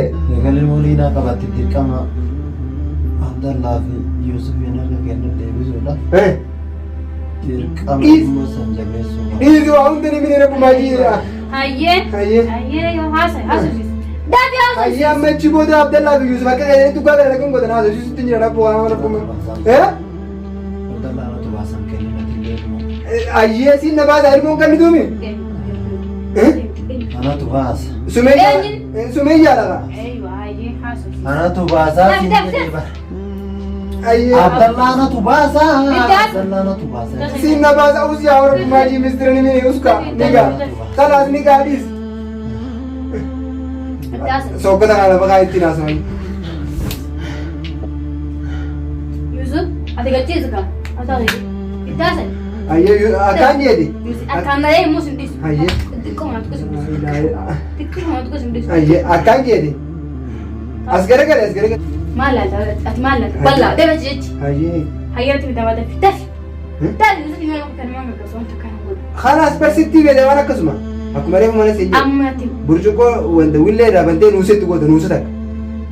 Eegalee waliinaa qabatte dirqama Abdallaa fi Yuusufiin harka kennu deebisuudhaaf dirqama immoo san jabeessuu qaba. Dhiisi waa hunda ni mini rabbumaa jiidha. Hayyee. Hayyee. Hayyee yoo haasa'e haasofsiisi. Dafii Hayyee haasofsiisi. amma achi booda Abdallaa fi Yuusuf akka jedhanitti dhugaa kana dhaqan godhan haasofsiisutti hin jira rabbu waan rabbuma. Abdallaa anatu baasan kennin ati illee ilmoo. Hayyee siin na baasa ilmoon kan nutuumi. Anatu baasa. Sumeeyyaa lafa. Eeywa hayyee haasofsiisi. Anatu baasaa siin Daf, daf, jedhee bara. Hayyee. Abdallaa anatu baasaa. Iddaas. Abdallaa anatu baasaa. Siin na baasa us yaa rabbumaa jii mistira ni mini uska ni gaa. Kalaas ni gaa dhiis. Sokkota kana lafa kaa ittiin haasawanii. Yusuf ati gachiisu kan. Ati itti haasa'e. Hayyee akkaan jeeti. Yusuf akkaan malee immoo sin dhiisu. Hayyee. Xiqqoo waan xiqqoo sin dhiisu. Xiqqoo waan xiqqoo sin dhiisu. Hayyee akkaan jeeti. As garagale as garagale. Maal laata ati maal laata bal'aa deema jechi. Hayyee. Hayyee ati bitama dafi dafi. Dafi Yusuf yoo kan maal gaggaasu wanta kana godhu. Kalaas barsitti beekee waan akkasuma. Akkuma reefu mana siin jedhu. Amma ati Burcuqqoo wanta willee irraa bantee nuusetti goota nuusa takka.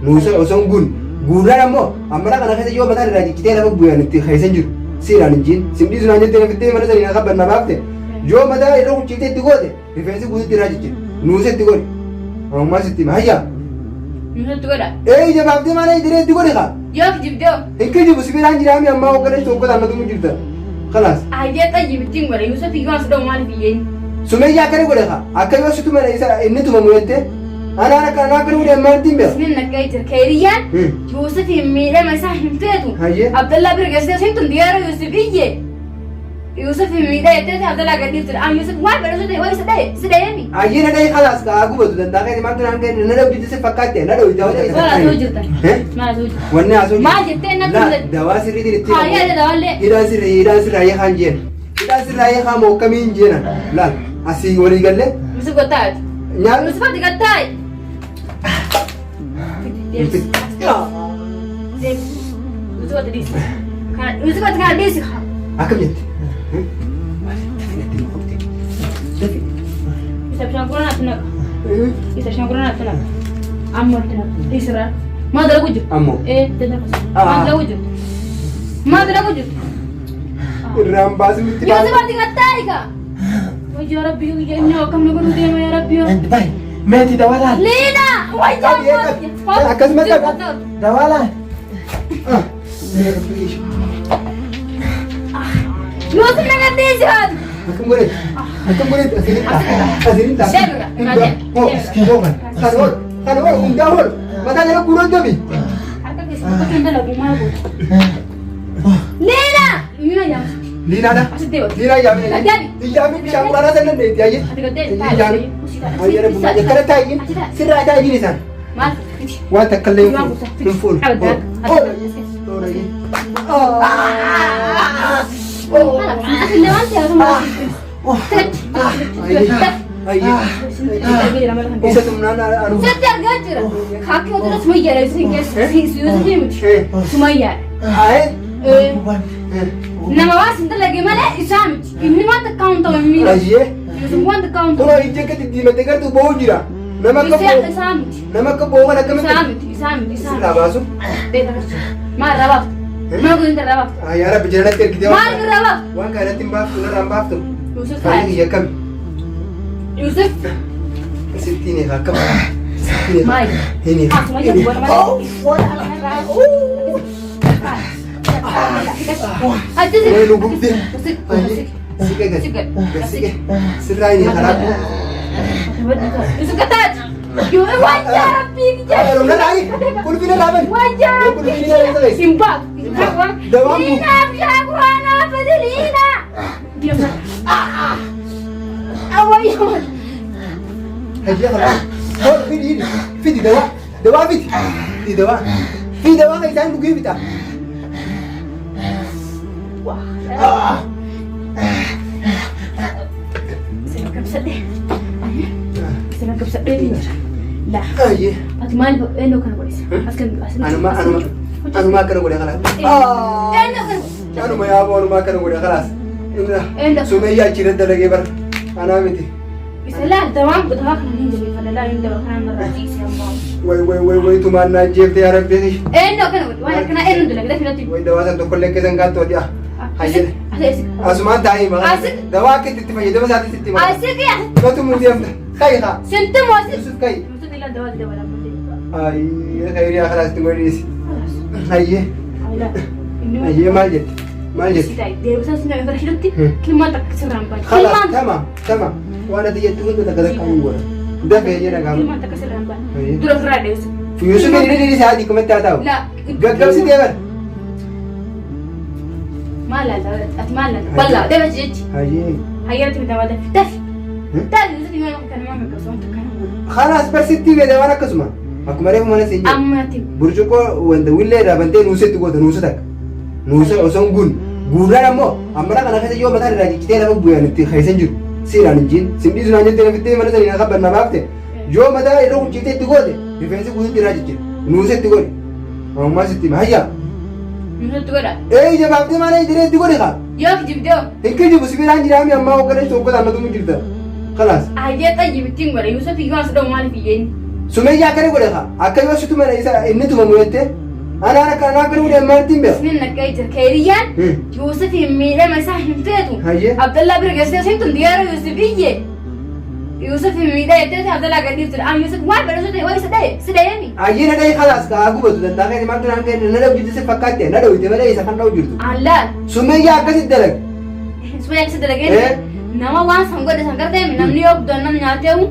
Nuusa osoo hin guun. Guurraan ammoo ammara kana keessa yoo mataan irraa ciccitee lafa bu'aan itti keessa hin jiru. Siiraan hin jiin. Simdii sunaan jettee fittee mana sanii na kabban na baafte. Yoo mataa irra kuchiitee itti goote rifeensi guututti irraa ciccite. Nuusa itti godhi. Ammaa sitti hima. Hayyaa. Yusuf godha. Ee ija baaftee maal diree itti godhi kaa. Yoo kijibdee Hin kijibu sibiilaan jiraami ammaa hoggana jechuun hoggataan na tumu jirta. Kalaas. hayyee xayyib ittiin godha Yusuf iyyuu as dha'u maaliif iyyeen. Sumeeyyaa akkana godhe kaa. Akka yoo si tumane isa inni tumamu jettee. Anaan akka anaa akkana godhe ammaa ittiin beeku. Isnin naqqee jira. Keeriyyaan Yusuf miidhama isaa hin feetu. Hayyee. Abdallaa bira geessitee siin tun yeroo Yusuf iyye. Yusuf miidha jettee Abdallaa gad dhiiftu. An Yusuf waan fedhe osoo ta'e waan isa dha'e si dha'eemi. Ayyee na dhahi kalaas kaa gubatu danda'a keeti maaltu naan kenne na dhawdi si fakkaatte na dhawdi Maal haasa'u jirta? Maal haasa'u jirta? Wanni haasa'u Maal jettee natti La hin dawaa sirriitiin itti Hayyee dawaallee. Hidhaan sirrii hidhaan sirrii hayyee kaan jeena. Hidhaan sirrii hayyee kaan moo akkamiin jeena. Laal asii walii gallee Yusuf gattaa'e. nyaanni. Yusuf ati gattaa'e. Yusuf ati dhiisi. Kana Yusuf ati kana dhiisi. Akkam jette? Dafi natti hin qophe. Dafi. Isa bishaan quraanaa ati naqa. Isa bishaan quraanaa ati naqa. Amma ati naqa. Dhiisirraa. Maal dalagu jirtu? Ammoo. Ee dalagu. Maal dalagu jirtu? Maal dalagu jirtu? Irraan baasuu itti Yusuf ati gattaa'e kaa. Wayyaa Rabbi inni akkam na godhuu deema yaa Rabbi. Bayi meetii dawalaa. Liina! Wayyaa Qabi, qabi. Akkasumas qabi. Dawalaa. Yusuf na gadhiisi haati. Akkam godhetti? Akkam godhetti? Asiriin ta'a. Asiriin ta'a. Deebiga. Hundaa. Hoo, hoo kan. Kan hoo, kan hoo, hundaa hoo. Mataa jala guuraa jabi. Harka keessa tokkotti hin dalagu maal goota? Liina! Liina yaamsu. Liinaadha. Asitti deebi. Liinaa yaamne. Deebi. Iyyaami bishaan quraanaa san dandeetti ayyee. Ati gaddee Iyyaami. Ayyee rabbuma. Akkana taa'iin. Sirraa taa'iin isaan. Maal? Fiti. Waan takka illee hin fuulu. Hin fuulu. Hoo. Hoo. Ayyee. Isa tumnaan anu. Sitti argaa jira. Kaakki hoteela Sumayyaadha. Isin keessa. Yuusufii miti. Sumayyaadha. Aye. Nama waan sin dalage malee isaa miti. Inni waan takkaa hin ta'u hin miidhamu. Ayyee. Yusuf waan takkaa hin ta'u. Kunoo ijji akka diddiimattee gartuu boo'u jira. Nama akka Isaa boo'u. isaa miti. Nama akka boo'u kan akkamitti. Isaa miti. Isaa miti. Isaa Sirraa miti. baasu. Beeka. Maal irraa baaftu? Maal godhin irraa baaftu? Ah, yaa Rabbi jala natti ergitee Maal irraa baaftu? waan kana natti hin baaftu narraa hin baaftu. Yusuf Faayyi taa'e. kiyya akkami? Yusuf. Sittiin eega akkam? Sittiin eega. Maal? Hin eega. Asuma jedhu godha malee. Achi Way nu gubde. Ayyee. Siqee gadi. Gad siqee. Sirraa hin karaa. Yusuf gattaati. Wayyaa Rabbii Yeroo dhaayi. Qulfina laaban. Wayyaa Qulfina laaban. Hin baatu. Dawaan bu. Liinaa bishaan quraanaa fidi liinaa. Deemsa. Awwayyoo. Hayyee karaa. Hoo fidi fidi dawaa. Dawaa fidi. Fidi dawaa. Fidi dawaa kan isaan dhugee fixa. Isin qabsadhee. Isin qabsadhee ni jira. Laa. Ayyee. Ati maal eenyu kana godhisa? As kan as Anuma anuma anuma akkana godhe kalaas. Eenyu kana godhe? Anuma yaaboo anuma akkana godhe kalaas. Eenyu? Sumeeyyaa achirra dalagee bara. Anaa miti. Isa laal dawaan dawaa kana ni jabeeffadha. Abdallaan hin daba kanaan narraa ciise ammaa. Way way way way tumaan na ajjeefte yaa rabbi. Eenyu akkana godhe waan akkanaa eenyu dalaga dafi natti. Way dawaa san tokkollee keessa hin kaattu ati ah. Hayyee. Asumaan taa'ee maqaa. Asik. Dawaa akka itti fayyadama isaatti sitti maqaa. Asiki Natu muudii amta. Ka'i haa. sinti moo asiki. Yusuf ka'i. Yusuf ilaa dawaa dawaa lammate. Ayyee khayrii akhlaas itti godhiisi. Hayyee. Hayyee maal jette? Maal jette? Deebisaa sun gara hidhutti kilmaan takka sirraan baate. Khalaas Kilmaan tamam tamam. Waan ati jettu hunda takka takka hin godha. Dafee jedha gaama. kilmaan takka sirraan baate. Dura ofirraa deebisu. Yusuf inni inni sa'aatii kumatti haa ta'u. La. Gaggabsitee bara. Maal laata? Ati maal laata? Bal'aa deema jechi. Hayyee. Hayyaatti bitama dafi dafi. Dafi Yusuf yoo kan nama gaggabsu wanta kana godhu. Khalaas barsitti beeda waan akkasuma. Akkuma reefu mana siin jedhu. Ammatti. Burcuqqoo wanta willee irraa bantee nuusa itti goota nuusa takka. Nuusa osoo hin guun. Guurraan ammoo ammana kana keessa yoo mataan irraa ciccitee lafa bu'aan itti keessa hin jiru. Siiraan hin jiin. Sin dhiisu naan jettee lafittee mana sanii na kabban na baafte. Yoo mataa irra kuchiitee itti goote rifeensi guututti irraa ciccite. Nuusa itti godhi. Ammaa sitti hima hayyaa. Nuusa itti godha. Ee ija baaftee maal diree itti godhi kaa. Yoo kijibdee Hin kijibu si biraan jiraami ammaa hogganaa hogganaa natu jirta. Khalaas. Hayyee xayyib ittiin godha Yusuf yoo as dha'u maaliif iyyeen? Sumayyaa akkana godhe kaa. Akka yoo situ mana isa inni tumamu jettee. Anaan akka anaa akkana godhe ammaa ittiin beeku. Isnin naqqee jira. Keeriyyaan Yusuf miidhama isaa hin feetu. Hayyee. Abdallaa bira geessitee siin tun diyaara Yusuf iyye. Yusuf miidha jettee Abdallaa gad dhiiftu. An Yusuf waan fedhe osoo ta'e waan isa dha'e si dha'eemi. Hayyee na dhahi khalaas kaa gubatu danda'a keeti maaltu naan kenne na dha'u jirti si fakkaatte na dha'u itti malee isa kan dha'u jirtu. Allaah. Sumayyaa akkasitti dalage. Sumayyaa akkasitti dalagee nama waan san godhe san gartee namni yoo budaan nama nyaateewu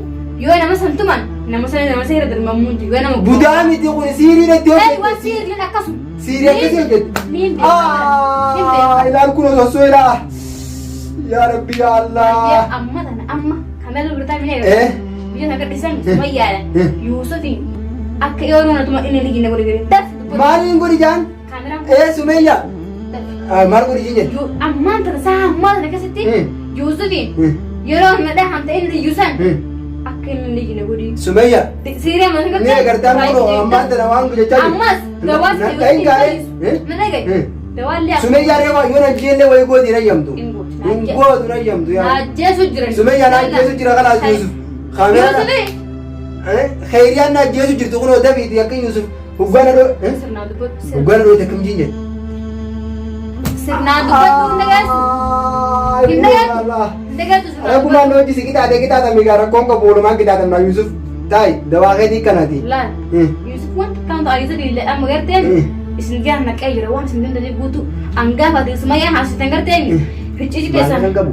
yoo nama san tuman nama san nama san irra dirmamuu hin jiru yoo nama Budaa miti kun siirii irratti Ee waan hojjette. siiriin akkasuma. Siirii akkasii hojjette. Ni hin beekaa. Hin beekaa. Ilaal kun osoo soolaa. Yaa Rabbi yaa Allah. Amma tana amma kamera birtaa mina Eh. biyya sana gadhiisan sumayyaadha. Yuusufiin akka yeroo natuma inni ni ginna godhe godhe daf Maaliin godhi jaan? kaameraan Ee Sumayyaa. daf. Maal godhi jeen jedhe? Ammaan tana saa ammaa tana keessatti Yuusufiin yeroo na dhahan ta'e inni iyyuu san akka inni ni ginna godhe. Sumayyaa. Siiree mana Ni agartaan kun ammaan tana waan gochaa jiru. Ammas dawaa Na ta'in gaa'ee. Na dhagaye. Dawaallee Sumayyaa reefa yoo na jeellee wayii gooti hin ayyamtu. Hin gootu. Hin gootu hin ayyamtu yaa. Naajjeesu jira. Sumayyaa na ajjeesu jira kalaas Yuusuf. Kaameraa. Yuusufi. Kheyriyaan na ajjeesu jirtu kunoo dafiiti akka Yuusuf hoggaan adoo. Sirnaa dubbatu. Hoggaan adoo takka mijiin jedhe. Sirnaa dubbatu hin dhageessu. Hin dhageessu. Hin dhageessu sirnaa Rabbumaan nu hojii si qixaate qixaatame gaa rakkoon qabu oolumaan qixaatamna Yuusuf. Taa'i dawaa keetii kanaati. Laal. Yuusuf wanta kan ta'u Yuusuf illee amma garteen isin jiran naqee jira waan isin danda'e guutuu angaafa ati sumayyaan haasoftan garteen ficcisi Maal keessan kan qabu?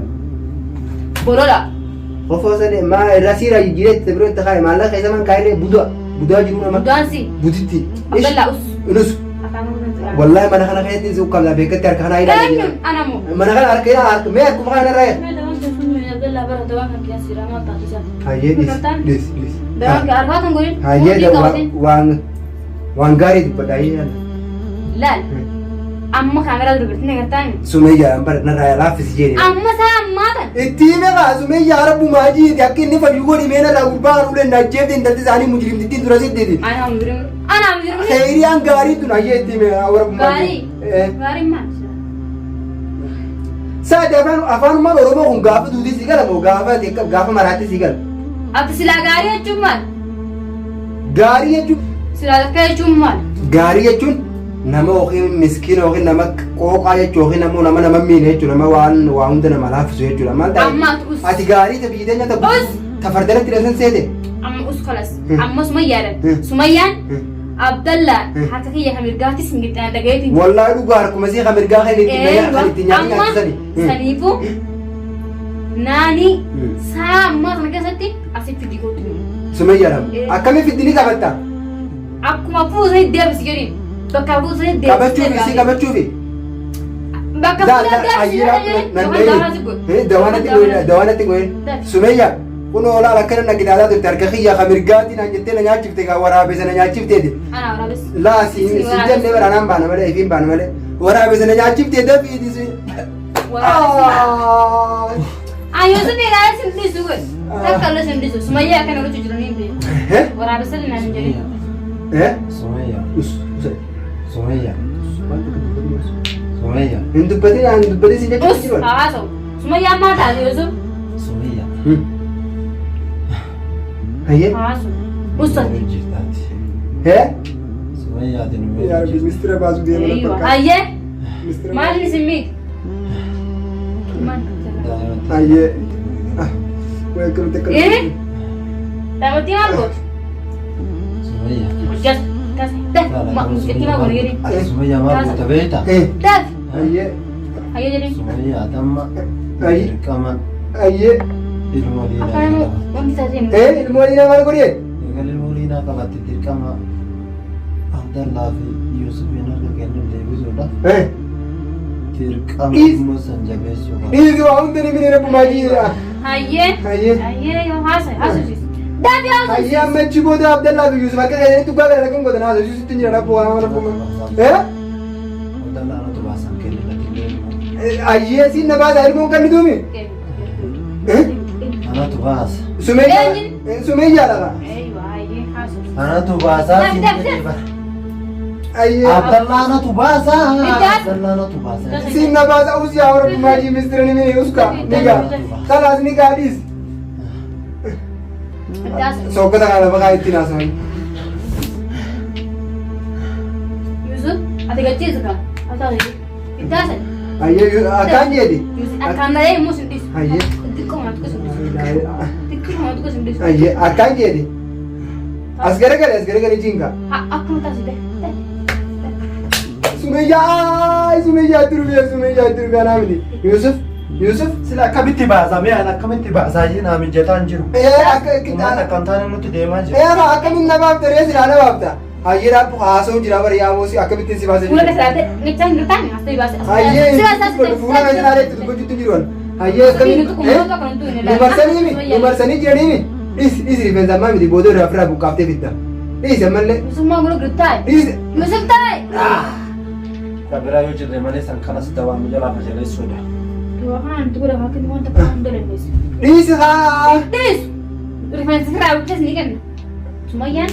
bolola. Kofoo sadee maa irra siira jijjiiree itti biroo itti kaa'e maallaqa keessa man kaa'ee budaa budaa jiru nama Budaansi. buditti. Abdallaa us. Nus Afaan Oromoo. wallahi mana kana keessatti si ukkaamsa beekatti harka kanaa hidhaa. Eenyuun anamoo. Mana kana harka hidhaa harka mee harkuma kana irraa Mee dawaan sun sun Abdallaa bara dawaan kan keessa jira maal taatu isaa. Hayyee dhis dhis dhis. Dawaan kan argaa kan godhin. Hayyee waan waan gaarii dubbadha hayyee. Laal. Amma kaameraa dubartiin agartaan. Sumeyyaan bara narraa laaffisi jeeni. Amma isaa ammaa tan. Itti hime kaa Sumayyaa rabbumaa jiiti akka inni fayyu godhi mee narraa gurbaa kan uleen ajjeefte intalti isaanii mujrimtittiin dura sidditi. Ana mujrimu. Ana mujrimu. Kheyriyaan gaarii tun hayyee itti hime rabbumaa Gaarii. Gaarii maal? Saati afaan afaanummaan Oromoo kun gaafa duutii si gala moo gaafa gaafa maraatti si gala? Ati silaa gaarii jechuun maal? Gaarii jechuun Silaa takka jechuun maal? Gaarii jechuun nama yookiin miskiina yookiin nama qooqaa jechuun yookiin ammoo nama nama miine jechuudha. Nama waan waa hunda nama laaffisu jechuudha. Maal ta'e? Amma ati us. Ati gaarii ta biyyi teenya ta Us. ta fardalatti hidhatan seete. Amma us kalas. Hmm. Amma sumayyaadan. Hmm. Sumayyaan Hmm. Abdallaa Hmm. harka kiyya kan mirgaatis hin qixxaane dhagayeetiin. Wallaahi dhugaa harkuma sii kan mirgaa kan ittiin kan ittiin nyaata Amma nyaachisani. saniifuu naanii Hmm. saa ammaa kana keessatti asitti dikootu. Sumayyaadhaan Eh. akkamiin fiddini qabatta? Akkuma fuusanii deebisi jedhiin. Bakka fuusanii deebisi. Qabachuufi si qabachuufi. Bakka fuusanii deebisi jedhiin. Dawaanatti goyin dawaanatti goyin. Sumayya kun olaal akkana na gidaadaa turte harka kiyya ka mirgaatiin aan jettee na nyaachifte ka waraabessa na nyaachifteeti. Ana waraabessi. Laa si si jenne bara naan baana malee ifiin baana malee waraabessa na nyaachifte dafiiti si. Waraabessi. Ayyoo sun ilaalee sin dhiisu kun. Takka illee sin dhiisu. Sumayyaa akkana gochuu jiru ni hin beeku. Waraabessa naan hin jedhin. Eh? Sumayya. Us us. Sumayya. Sumayya. Hin dubbatin aan dubbatin si jechuun Us jiru. haasa'u. Sumayyaa maal taate Yusuf? Sumayya. Hayyee. Haasu. Ussati. Jirtaati. Hee? Sumayyaati nu Yaa miidhu Rabbi jirti. mistira baasuu deema na Eeywa. fakkaata. Hayyee. Mistira. Maal isin miidhe? Maal? Daa'imatti. Hayyee. Way akkamitti akka. Eh? Daa'imatti maal gootu? Sumayya. Hojjatu. Tas. Daf. Ma muskiltii maa godhe jedhi. Ati Sumayyaa maal goota beektaa? Eh. Daf. Hayyee. Hayyee jedhi. Sumayyaa tamma Ayi. dirqama Hayyee. ilmoo liinaa Afaan qabatte. wanti taatee Eh ilmoo dhiiraa maal godhee? Egaa ilmoo liinaa qabatte dirqama Abdallaa fi Yuusufiin harka kennuuf deebisuudhaaf Eh. dirqama Dhiis. ilmoo san jabeessuu qaba. Dhiisi waa hundi ni mini rabbumaa jiidha. Hayyee. Hayyee. Hayyee yoo haasa haasofsiis. Dafi Hayyee haasofsiis. amma achi booda Abdallaa fi Yuusuf akka keessatti dhugaa kana rakkan godhan haasofsiisutti jira rabbu waan rabbuma. Eh? Abdallaa anatu baasan kenne irratti illee Hayyee siin na baasa ilmoon kan nutuumi. Eh? anatu baasa. Sumeeyyaa Sumeeyyaa lafa. Eeywa hayyee haasofsiis. Anatu baasaa Daf, siin daf, jedhee daf. bara. Hayyee. Abdallaa anatu baasaa. Iddaas. Abdallaa anatu baasaa. Siin na baasa usi yaa rabbumaa jii mistira ni mini uska ni gaa. Kalaas ni gaa dhiis. Itti haasofsiis. Sokkota kana lafa kaa ittiin haasawan. Yusuf ati gachiisu kan. Ati ati. Itti haasofsiis. Hayyee akkaan jedhi. Yusuf akkaan malee immoo sin dhiisu. Hayyee. Xiqqoo xiqqoo sin dhiisu. Xiqqoo xiqqoo sin dhiisu. Hayyee akkaan jedhi. As garagale as garagale jinga. Akkuma taasise. Sumeeyyaa Sumeeyyaa durbiya Sumeeyyaa durbiya naa miti. Yusuf Yusuf Sila akkamitti baasaa mee ani akkamitti baasaa jee naa mijataa hin jiru. ee akka Uummata akkam taane nutti deemaa jira. ee akkamiin na baafta ree silaa na baafta. Hayyee dhaabbu haasa'u jira bari yaa moosi akkamittiin si baasee Fuula jiru. keessa ilaalte nichaa hin jirtaan as ta'e baase. Hayyee fuula keessa ilaalee itti dubbachuutti jiru. Hayyee akkamiin nu marsanii mi nu marsanii jiranii mi dhis dhis rifeensa ammaa miti booda irraa ofirraa buqqaaftee fidda. Dhis ammallee Yusuf maa gulu girtaa'e. dhis. Yusuf taa'e. Kan biraa yoo jirre malee san kanas dawaan nu jalaa fashaleessuudha. Dua kanaan itti godhama akka inni wanta kana hunda dandeessu. Dhis haa. Dhiisu. Rifeensa sirraa buqqees ni kenna. Sumayyaan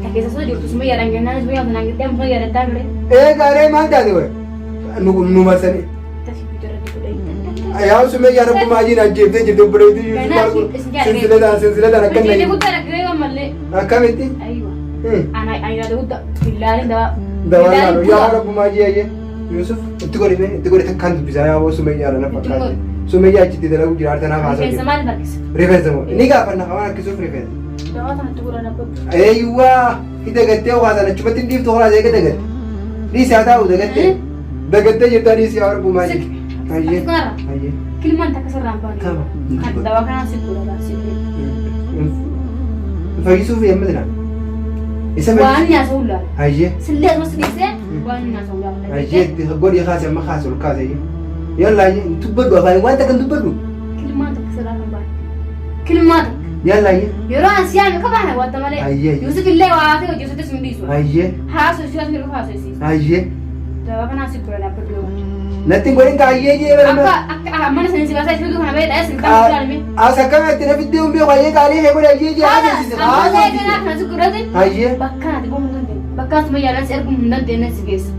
ta keessa soo jirtu sumayyaadhaan kennaan sumayyaa sanaan giddee sumayyaadhaan taa bire. Ee gaaree maal taate wayi nu marsanii. Tasi irratti godhee. Yaa Sumeeyyaa rabbumaa ajiin ajjeeftee jirti obboleettii Yuusuf maal kun silsiladaan silsiladaan akka Bilcheeni inni guddaa dhaggee ammallee. akkamitti Aywa. Ana ayyaada guddaa billaaleen dawaa. dawaa laalu yaa rabbumaa ajii ayyee Yuusuf itti godhi mee itti godhi takkaan dubbisaa yaa boo Sumeeyyaa na fakkaate Sumeeyyaa achitti dalagu jira hartanaaf haasa'u Rifeensa jira maal harkisa? rifeensa moo ni gaafanna waan harkisuuf rifeensa Dawaa sanatti godhan abbabdu. eeyyuwaa hidha gattee hawaasan achumatti hin dhiiftu horaa eega dagatte dhiisi haa taa'u dagattee dagattee jirtaa dhiisi yaa rabbumaa ajii ayyee Kanarra ayyee kilmaan takka sirraan baane. Tama. Kan dawaa kanaan si godha si godha. Fayyisuuf yemmuu jira. Isa Waan fayyisuuf. nyaata ulaala. Hayyee. Sillee asumas dhiisee waan nyaata ulaala. Hayyee itti godhi kaase amma kaase ol kaase. Yalla hayyee hin dubbadhu afaan waan takka hin dubbadhu. Kilmaan takka sirraan hin baane. Kilmaa takka. Yalla hayyee. Yeroo an siyaame qabaana wanta malee. Hayyee. Yusuf illee waa ta'e hojii sun dhiisu. Hayyee. Haasoo si asii haasoo si. Hayyee. Dawaa kanaan si godha dhaabbadhu yoo. Natti hin godhin ka hayyee jee bara. Akka akka mana sanii si baasaa isitu kana bahee dhayee sin kan ilaalme. As akkamitti na fiddee hin beeku hayyee qaalii kee godhe hayyee jee haasofsiise. Ammallee kanaa kana si godhate Hayyee. bakka ati bahuu hin dandeenye. Bakka asuma yaalan si arguu hin dandeenye si geessa.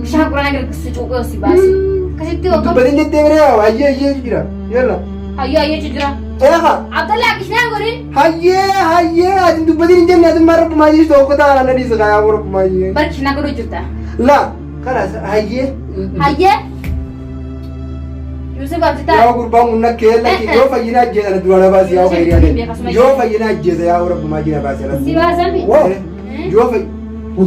Bishaan quraana gara si cuuqee si baase. Akkasitti waggaa Dubbatin jettee bira hayyee hayyee jira. Yalla. hayyoo hayyoo jira. Eeqa. Abdallaa kisnaa godhin. Hayyee hayyee ati dubbatin hin jenne ati maal rabbumaa jee tokko ta'an na dhiisa kaa rabbumaa jee. Bari kisnaa godhuu jirta. La kanas hayyee. Hayyee. Yusuf ati Yaa taa'e. gurbaan kun nakkee lakki yoo fayyina ajjeesa dura na baasi yaa khayriyaa ta'e. Yoo fayyina ajjeesa yaa rabbumaa jee na baasi. Si baasami. Yoo fayyi.